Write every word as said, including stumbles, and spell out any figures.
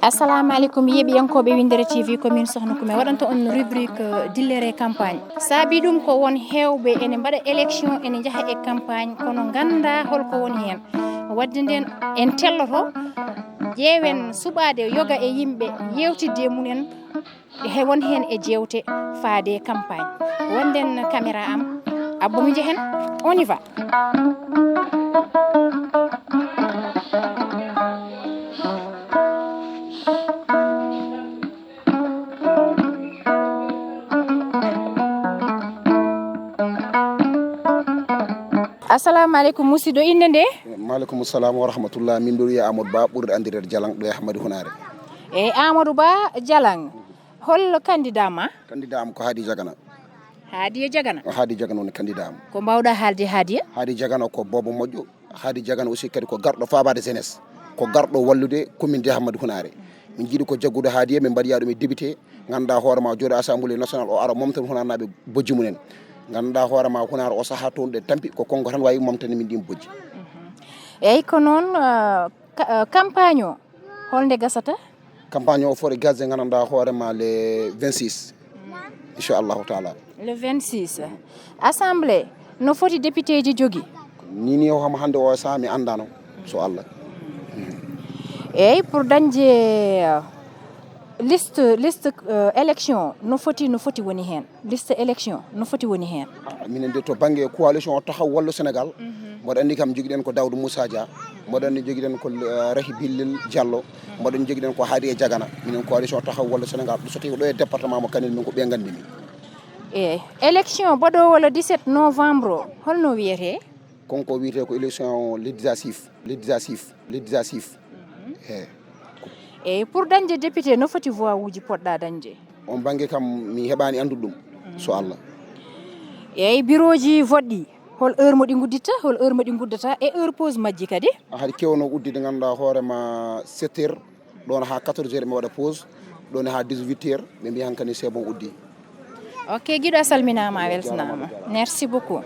Assalamu aleykum, yeeɓiyankooɓe Winndere T V, ko min Sohna Kume waɗanta on rubrique, euh, dillere campagne. Saabi ɗum ko won heewɓe ene mbaɗa élection, ene njaha e campagne, kono nganndaa holko woni heen. Wadde nden en telloto, ƴeewen suɓaade yoga e yimɓe, yewtidde e mumen, he won heen e jeewte faade campagne. Wonde caméra am, abbo mi njehen, on y va. Assalamu aleykum, musidɗo, innde nde? Maaleykum salam wa rahmatullah. Min ɗo wiya Amadou Ba, ɓurɗo anndireede Jalang, ɗo e Hammadi Hunaare. E Amadou Ba Jalang, hol candidat ma? Candidat am ko Hadi Jagana. Hadi e Jagana? O Hadi Jagana woni candidat am. Ko mbawɗa haalde Hadi e? Hadi Jagana ko boobo moƴƴo. Hadi Jagana aussi kadi ko garɗo faabaade jeunesse. Ko garɗo wallude commune de Hammadi Hunaare. Min njiɗi ko jaggude Hadi e, min mbaɗoya ɗum e député. Ngannduɗaa hoore ma jooɗo Assemblée nationale, o ara momtan Hunaanaaɓe bojji mumen. Ngannduɗaa hoore ma Hunaare o sahaa toon ɗe tampi, ko konngo tan waawi momtande min ɗin bojji. Eyyi, ko noon, ah, ka-, ah, campagne o, holnde gasata? Campagne o foti gasde, ngannduɗaa hoore ma le vingt-six. Inchallahu taala. Le vingt-six. Assemblée, no foti député ji jogi? Ni ni o hama hannde o saha mi anndano, so Allah. Eyyi, pour dañde, euh, liste, liste, euh, élection, no foti, no foti woni heen? Liste élection, no foti woni heen? Ah, minen de to bannge coalition o Taxawu Wallu Sénégal, mboɗo anndi kam jogiɗen ko Daouda Moussa Dia, mboɗo anndi jogiɗen ko, euh, Rahi Billil Diallo, mboɗo anndi jogiɗen ko Hadi e Jagana. Minen coalition o Taxawu Wallu Sénégal, so tawi ko ɗo e département mo Kanel min ko ɓe nganndi min. E élection baɗoowo le dix-sept novembre o, holno wiyetee? Konko wiyetee ko élection législative, législative, législative. He. Eyyi, pour dañde député, no foti voix uji poɗɗa dañde? On bannge kam, mi heɓaani anndude ɗum, so Allah. Eyyi, bureau ji vote ɗi, hol heure mo ɗi ngudditta, hol heure mo ɗi nguddata, e heure pause majji kadi? Haade keewno uddude, ngannduɗaa hoore ma sept heures, ɗoon haa quatorze heures mi waɗa pause, ɗoon haa dix-huit heures, ɓe mbiya hankadi c'est bon, uddi. Ok, giɗo, a salminaama, a weltanaama. Merci beaucoup.